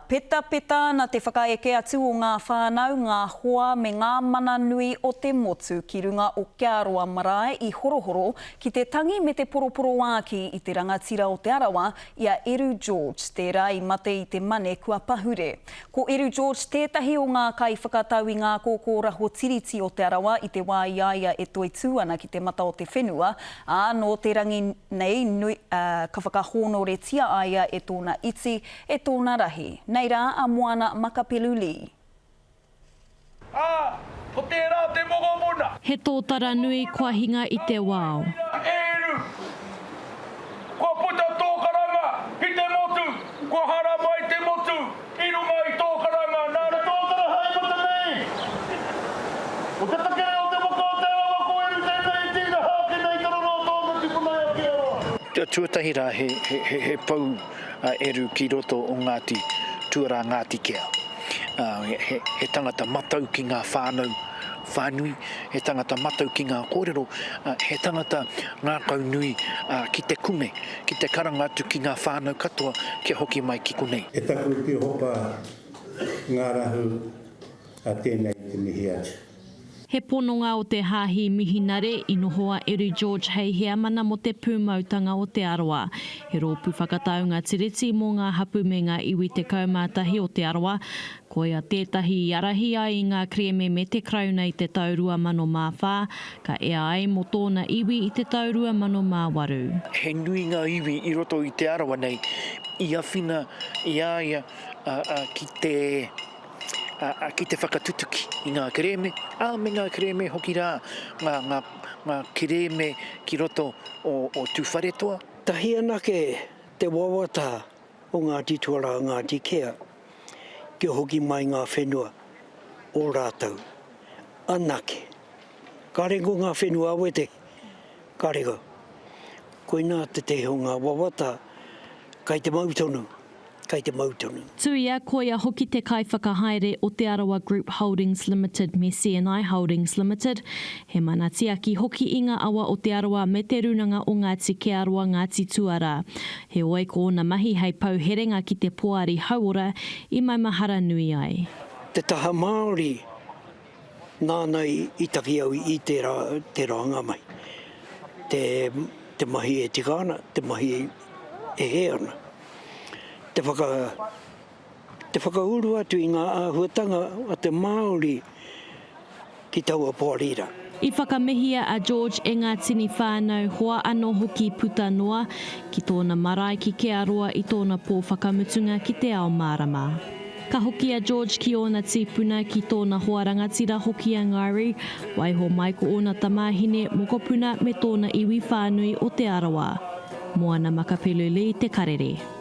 Petapeta ana te whakaeke atu o ngā whānau, ngā hoa me ngā mana nui o te motu ki runga o Kearoa marae i Horohoro ki te tangi me te poroporoākī i te rangatira o Te Arawa i a Eru George, tērā i mate i te mane kua pahure. Ko Eru George tētahi o ngā kaiwhakatau i ngā kōkōraho tiriti o Te Arawa i te wā i a ia e toitū ana ki te mata o te whenua, ā, nō te rangi nei nui, ā, ka whakahōnoretia a ia e tōna iti, e tōna rahi. Nei rā a Moana Makapelu Lee. Ā, ko tērā te mokopuna. He tōtara nui kua hinga i te wao. E Eru, kua puta tō karanga ki te motu, kua haramai te motu i runga i tō karanga, nā te tōtara haepapa nei. Ko te takere o te waka o Te Arawa ko Eru tēnei i tīraha ake nei te roro o tōna tipuna i a Kearoa. Tuatahi rā he pou a Eru ki roto o Ngāti Tuarā Ngāti Kea. He tangata matau ki ngā whānau whānui, he tangata matau ki ngā kōrero, he tangata ngākaunui ki te kume, ki te karanga atu ki ngā whānau katoa kia hoki mai ki konei. E taku Pihopa ngarahu a tenei te mihi atu. He pononga o te Hāhi Mihinare, i noho a Eru George hei heamana mō te Pūmautanga o Te Arawa, he rōpū whakataunga tiriti mō ngā hapū me ngā iwi 11 o Te Arawa. Koia tētahi i ārahi ai i ngā kerēme me te Karauna i te tau 2004, ka ea ai mō tōna iwi i te tau 2008. He nui ngā iwi i roto i Te Arawa nei i awhina i a ia ki te. ā, ki te whakatutuki i ngā kerēme, ā, me ngā kerēme hoki rā, ngā, ngā, ngā kerēme ki roto o, o Tūwharetoa. Tahi anake te wawata o Ngāti Tuarā, Ngāti Kea, kia hoki mai ngā whenua o rātou anake. Kāre ko ngā whenua awete, kāre kau. Koinā tētehi o ngā wawata kai te mau tonu. Kei te mau tonu. Tuia, koia hoki te kaiwhakahaere o Te Arawa Group Holdings Limited me CNI Holdings Limited, he mana tiaki hoki i ngā awa o Te Arawa me Te Rūnanga o Ngāti Kearoa Ngāti Tuarā. Heoi, ko ōna mahi hei pou herenga ki te Poari Hauora i maumahara nui ai. Te taha Māori nāna i taki au i tērā, tērā ngā mahi. Te, te mahi e tika ana, te mahi e hē ana. Te whaka, te whakauru atu i ngā āhuatanga a te Māori ki taua poari rā. I whakamihia a George e ngā tini whānau, hoa anō hoki puta noa, ki tōna marae ki Kearoa i tōna pō whakamutunga ki te ao mārama. Ka hoki a George ki ōna tīpuna, ki tōna hoa rangatira hoki a Ngaire, waiho mai ko ōna tamāhine, mokopuna me tōna iwi whānui o Te Arawa. Moana Makapelu Lee Te Karere.